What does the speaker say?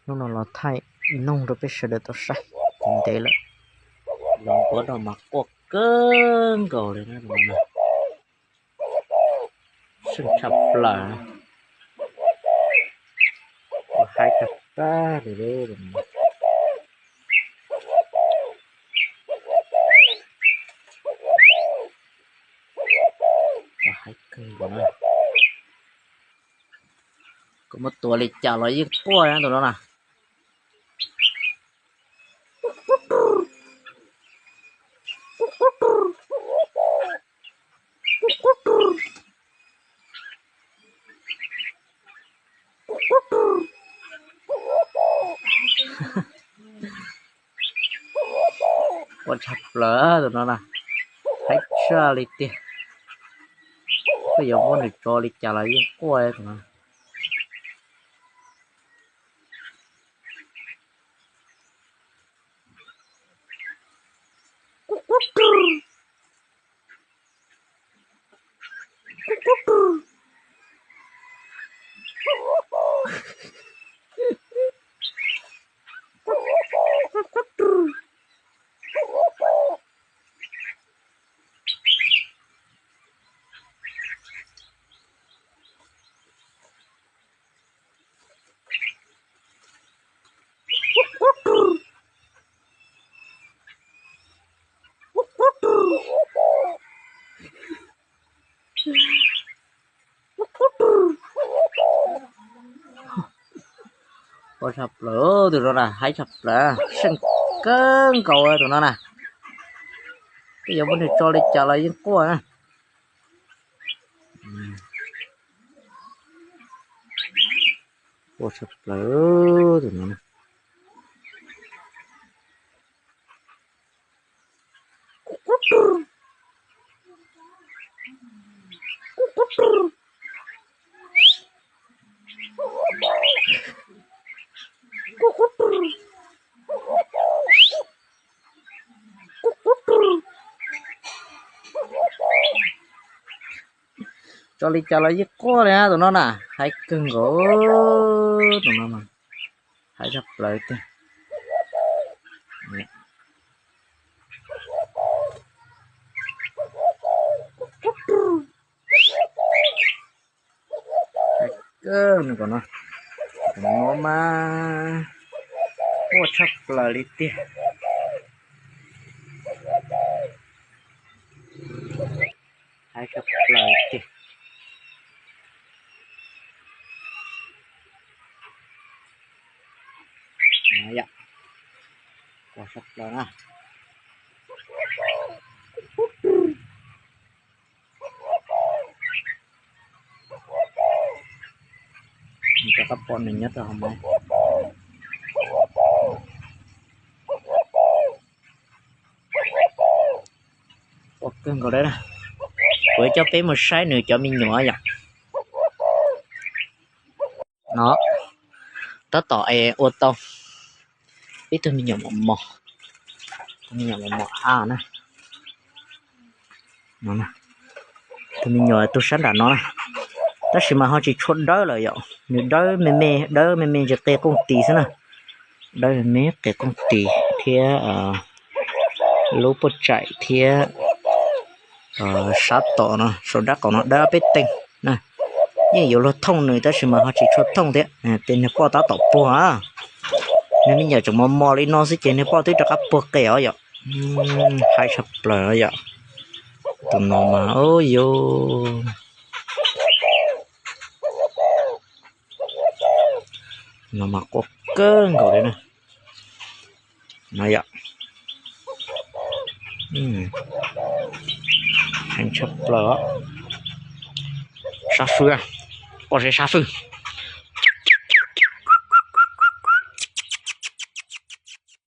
Hnub no los thaij noog rau peb sawv daws tau saib ntev lawm. Los npua no mas quaj kawg nkaus li na. Seej tshaj plaws. Haib tshaj plaws li. Haib kawg nkaus na. Kuv muab tua li cas los yeej quaj tus no na. Quaj tshaj plaws tus no na, haib tshaj li tiag. Koj yuav muab nws tso li cas los yeej quaj tus no. Quaj tshaj plaws tus no na, haib tshaj plaws, seej kawg nkaus tus no na. Koj yuav muab nws tso li cas los yeej quaj na. Quaj tshaj plaws tus no na. Tso li cas los yeej quaj li tus no na, haib kawg nkaus tus no, haib tshaj plaws tiag. Haib kawg no, tus no mas quaj tshaj plaws li tiag. Haib tshaj plaws tiag. Yom, quaj tshaj plaws na. Rov qab pom nws nyob rau hauv mov. Quaj kawg nkaus li na. Kuv coj peb mus saib nws cov me nyuam yom. No, tab tom es ua tau ib tug me nyuam mos mos, tus me nyuam mos mos a na. Tus me nyuam tus sab nram no na, tab sis mas ho tsis tshua dawb lawm yom, nws dawb me me, dawb me me ntsis qe qooj tis xwb na. Dawb me me qe qooj tis thiab lub puaj tsaim thiab sab tom no, saum dab qaum no dawb peb teeg na. Yeej yuav luag thooj nws tab sis mas ho tsis tshua thooj thiab. Ces niag poj tab tom puag, niag me nyuam tseem mos mos li no xwb ces niag poj twb rov qab puag qe os yom. Haib tshaj plaws yom. Tus no mas, yus, no mas quaj kawg nkaus li na. No yom, heev tshaj plaws. Sab fwj, quaj sab fwj.